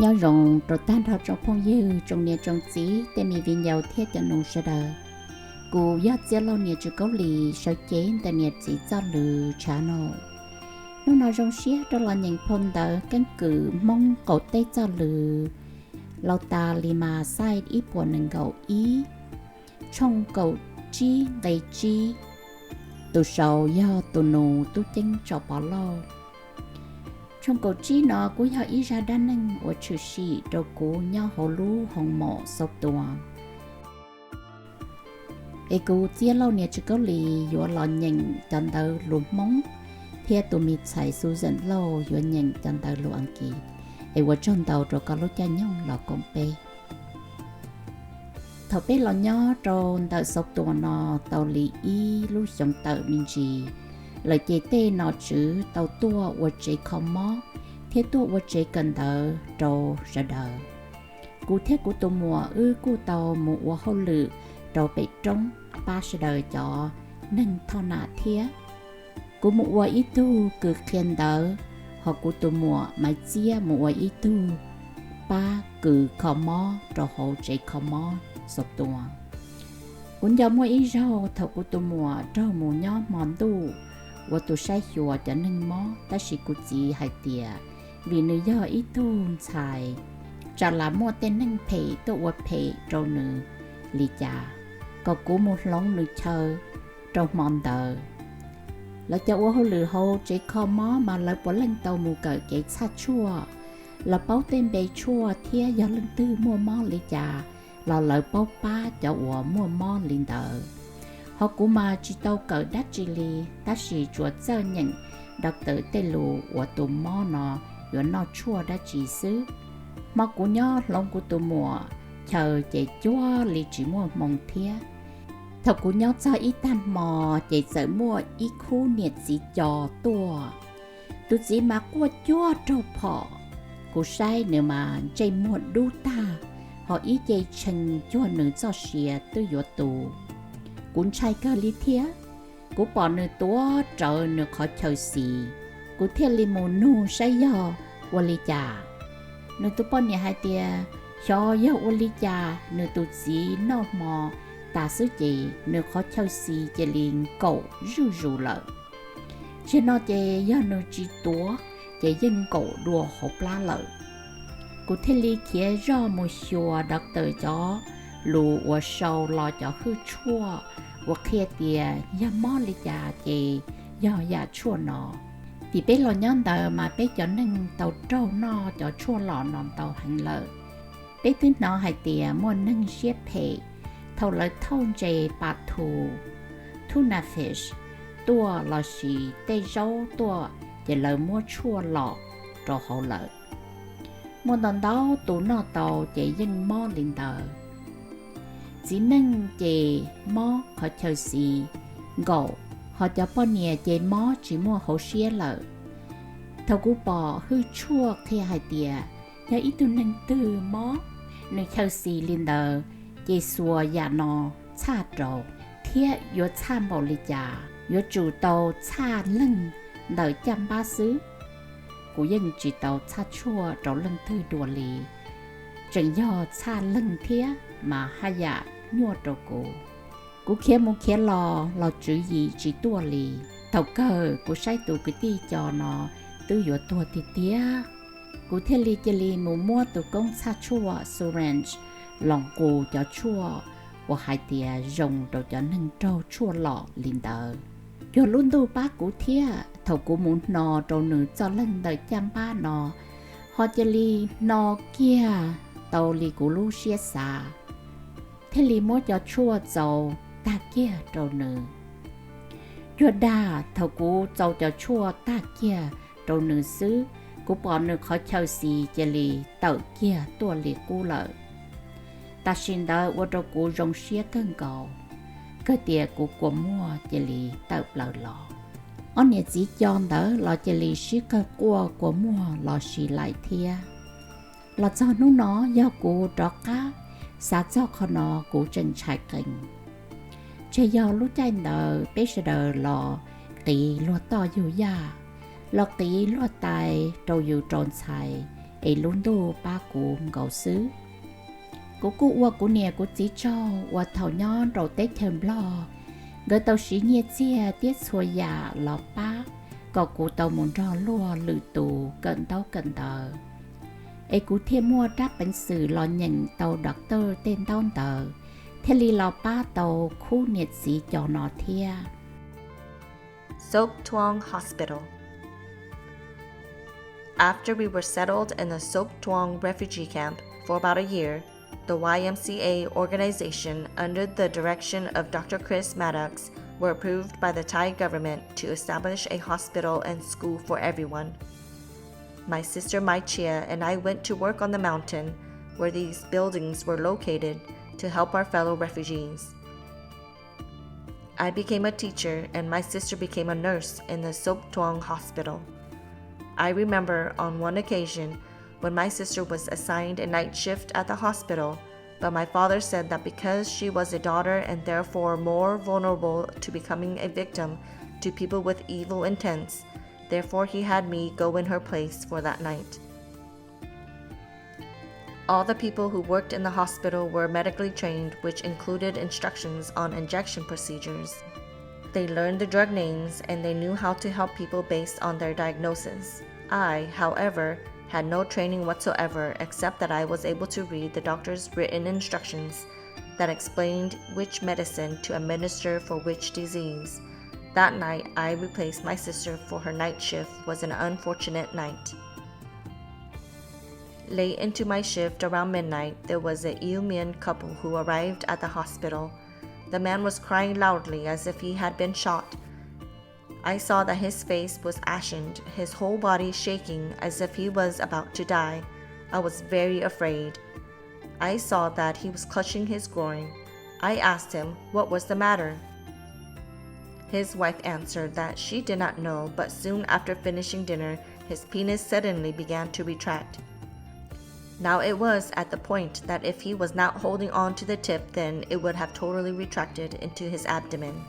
Nyob zoo rau tag nrho tsoom phooj ywg, tsoom niam tsoom txiv, tej me viv ncaus thiab cov nus sawv daws. Kuv yog Txiaj Lauj niam Tswv Kaub Lis, sawv cev ntawm niam txiv txoj lus channel. Hnub no zoo siab rov los nyeem phau ntawv keeb kwm Hmoob qaum teb txoj lus laus tas li mas xais ib puas nees nkaum ib, tshooj kaum tsib nqe tsib. Tus sau yog tus nus tub ceeb Tsom Pov Lauj. Tshooj kaum tsib no kuj yog ib zaj dab neeg uas tshwm sim rau kuv nyob hauv lub hoo mom Xauv Tuas. Es kuv Txiaj Lauj niam Tswv Kaub Lis yuav los nyeem cov ntawv lus Hmoob, thiab tus me ntxhais Susan Lauj yuav nyeem cov ntawv lus Askiv. Es ua tsaug ntau rau koj lub caij nyoog los koom peb. Thaum peb los nyob rau ntawm Xauv Tuas no tau li ib lub xyoo tawm me ntsis, lawm ces tej nom tswv tau tuaj ua tsev kho mob thiab tuaj ua tsev kawm ntawv rau sawv daws. Kuv thiab kuv tus muam wb kuj tau mus ua hauj lwm rau pem roob pab sawv daws cov neeg thoj nam thiab. Kuv mus ua ib tug kws qhia ntawv, ho kuv tus muam Maiv Txiab mus ua ib tug pab kws kho mob rau hauv tsev kho mob Xauv Tuas. Kuv nco muaj ib zaug thaum kuv tus muam raug mus nyob hmo ntuj ua tus saib xyuas cov neeg mob, tab sis kuv txiv hais tias vim nws yog ib tug ntxhais, tsam lam muaj tej neeg phem tuaj ua phem rau nws li cas, kom kuv mus hloov nws chaw rau hmo ntawd. Lawv cov ua hauj lwm hauv tsev kho mob mas lawv puav leej tau mus kawm kev txhaj tshuaj. Lawv paub tej npe tshuaj thiab yog leej twg muaj mob li cas los lawv paub pab cov uas muaj mob li ntawd. Ho kuv mas tsis tau kawm dab tsi li, tab sis tsuas txawj nyeem doctor tej lus uas tus mob no yuav noj tshuaj dab tsi xwb. Hmo kuv nyob hloov kuv tus muam chaw ces cuag li tsis muaj hmoo thiab. Thaum kuv nyob txog ib tag hmo ces txawm muaj ib khub niam txiv co tuaj. Tus txiv mas quaj cuag raug phom. Kuv saib nws mas ntsej muag dub tag, ho ib ce tshee cuag nws txoj sia twb yuav tu. Kuv ntshai kawg li thiab. Kuv pom nws tuav rawv nws qhov chaw xis, kuv thiaj li mus nug saib yog ua li cas. Nws tus poj niam hais tias xyov yog ua li cas nws tus txiv noj hmo tas xwb ces nws qhov chaw xis cia li nkaum zuj zus lawm. Tsis no ces yog nws tsis tuav ces yeej nkaum dua hauv plab lawm. Kuv thiaj li khiav zoj mus xyuas doctor cov lus uas sau los cov hwj tshuaj uas qhia tias yog mob li cas ces yog yam tshuaj no. Vim peb los nyob ntawd mas peb cov neeg tau raug noj cov tshuaj los no ntau heev lawm. Peb twb hnov hais tias muaj neeg siab phem, thaum lawv thauj ntses pas thu, tuna fish, tuaj lossis tej zaub tuaj ces lawv muab tshuaj los rau hauv lawm. Muaj ntau ntau tus noj tau ces yeej mob li ntawd. Txiv neej ces mob qhov chaw xis nkaum, ho cov poj niam ces mob tsis muaj hauv siab lawm. Thaum kuv pom hwj tshuaj qhia hais tias yog ib tug neeg twg mob nws chaw xis li ntawd, ces xuas yam no txhaj rau, thiab yuav txhaj npaum li cas yuav tsum tau txhaj leeg ntawm caj npab xwb. Kuv yeej tsis tau txhaj tshuaj rau leej twg dua li, tseem yog txhaj leeg thiab mas haj yam nyuaj rau kuv. Kuv khiav mus khiav los los tswv yim tsis tuaj li. Thaum kawg kuv saib tus kwv tij co no twb yuav tuag tiag tiag, kuv thiaj li cia li mus muab tus koob txhaj tshuaj syringe los nqus cov tshuaj uas hais tias zoo rau cov neeg raug tshuaj los li ntawd. Cuag lub ntuj pab kuv thiab, thaum kuv mus hno rau nws txoj leeg ntawm caj npab no, ho cia li hno kiag tau li kuv lub siab xav, thiaj li muab cov tshuaj txaus tag kiag rau nws. Cuag dag thaum kuv txaus cov tshuaj tag kiag rau nws xwb, kuv pom nws qhov chaw xis cia li tawm kiag tuaj li qub lawm. Tam sim ntawd ua rau kuv zoo siab kawg nkaus, kawg tias kuv kua muag cia li tawm plaws los. Ob niam txiv co ntawd los cia li sib qawg quaj kua muag los si laim thiab. Los txog hnub no yog kuv rov qab xav txog qhov no kuv tseem ntshai qees. Tseg yog lub caij ntawd peb sawv daws los qiv luag toj yug yaj, los qiv luag tais rau yus rau ntxhais, es lub ntuj pab kuv nkaus xwb. Kuv kuj ua kuv niam kuv txiv tsaug uas thaum nyob rau teb chaws Nplog, nkawd tau siv nyiaj txiag thiab txhua yam los pab kom kuv tau mus nrog luag lwm tus kawm ntaub kawm ntawv, es kuv thiaj muaj rab peev xwm los nyeem tau doctor tej ntaub ntawv, thiaj li los pab tau khub niam txiv cov no thiab. Soptuang Hospital. After we were settled in the Soptuang refugee camp for about a year, the Y M C A organization, under the direction of Doctor Chris Maddox, were approved by the Thai government to establish a hospital and school for everyone. My sister Mai Chia and I went to work on the mountain where these buildings were located to help our fellow refugees. I became a teacher and my sister became a nurse in the Soptuang hospital. I remember on one occasion when my sister was assigned a night shift at the hospital, but my father said that because she was a daughter and therefore more vulnerable to becoming a victim to people with evil intents, therefore he had me go in her place for that night. All the people who worked in the hospital were medically trained, which included instructions on injection procedures. They learned the drug names and they knew how to help people based on their diagnosis. I, however, had no training whatsoever except that I was able to read the doctor's written instructions that explained which medicine to administer for which disease. That night, I replaced my sister for her night shift was an unfortunate night. Late into my shift, around midnight, there was a Iu Mien couple who arrived at the hospital. The man was crying loudly as if he had been shot. I saw that his face was ashened, his whole body shaking as if he was about to die. I was very afraid. I saw that he was clutching his groin. I asked him what was the matter. His wife answered that she did not know, but soon after finishing dinner, his penis suddenly began to retract. Now it was at the point that if he was not holding on to the tip, then it would have totally retracted into his abdomen.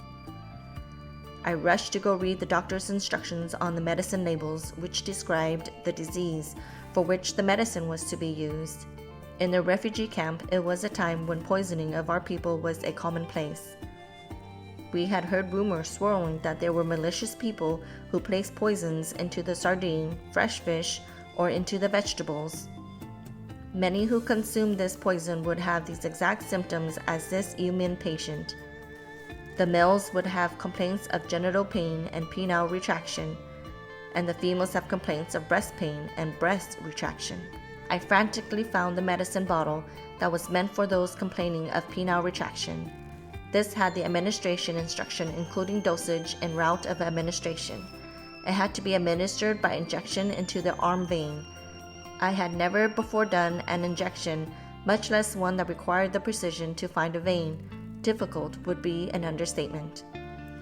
I rushed to go read the doctor's instructions on the medicine labels, which described the disease for which the medicine was to be used. In the refugee camp, it was a time when poisoning of our people was a commonplace. We had heard rumors swirling that there were malicious people who placed poisons into the sardine, fresh fish, or into the vegetables. Many who consumed this poison would have these exact symptoms as this Iu Mien patient. The males would have complaints of genital pain and penile retraction, and the females have complaints of breast pain and breast retraction. I frantically found the medicine bottle that was meant for those complaining of penile retraction. This had the administration instruction, including dosage and route of administration. It had to be administered by injection into the arm vein. I had never before done an injection, much less one that required the precision to find a vein. Difficult would be an understatement.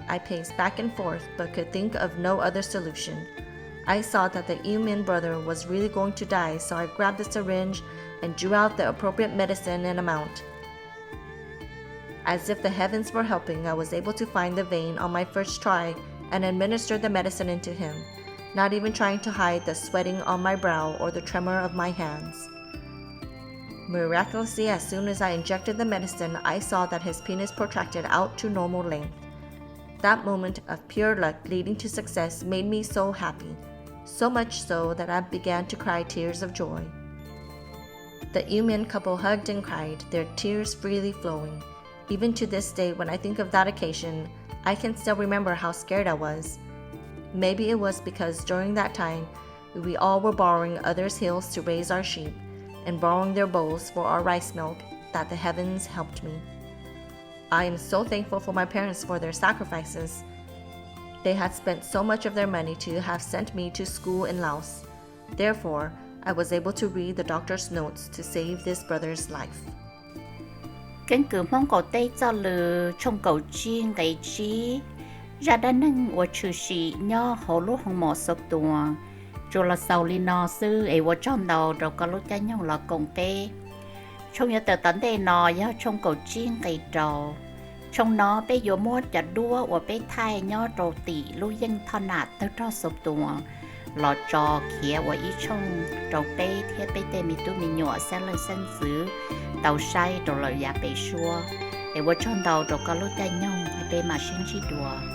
I paced back and forth, but could think of no other solution. I saw that the Iu Mien brother was really going to die, so I grabbed the syringe and drew out the appropriate medicine and amount. As if the heavens were helping, I was able to find the vein on my first try and administer the medicine into him, not even trying to hide the sweating on my brow or the tremor of my hands. Miraculously, as soon as I injected the medicine, I saw that his penis protracted out to normal length. That moment of pure luck leading to success made me so happy, so much so that I began to cry tears of joy. The Iu Mien couple hugged and cried, their tears freely flowing. Even to this day, when I think of that occasion, I can still remember how scared I was. Maybe it was because during that time, we all were borrowing others' hills to raise our sheep and borrowing their bowls for our rice milk that the heavens helped me. I am so thankful for my parents for their sacrifices. They had spent so much of their money to have sent me to school in Laos. Therefore, I was able to read the doctor's notes to save this brother's life. Keeb kwm Hmoob Kaum Teb Txoj Lw, tshooj kaum tsib nqe tsib. Zaj dab neeg uas tshwm sim nyob hauv lub hoo mom Xauv Tuas, tsuas los xaus li no xwb es ua tsaug ntau rau koj lub caij nyoog los koom peb. Tshooj yuav tawm tom ntej no yog tshooj kaum tsib nqe rau. Tshooj no peb yuav muab cov duab uas peb thaij nyob rau tim lub yeej thoj nam tawg rog Xauv Tuas los tso khiav ua ib tshooj rau peb thiab peb tej me tub me nyuam xeeb leej xeeb ntxwv tau saib rau lawm yav pem suab. Es ua tsaug ntau rau koj lub caij nyoog, peb mam sib ntsib dua.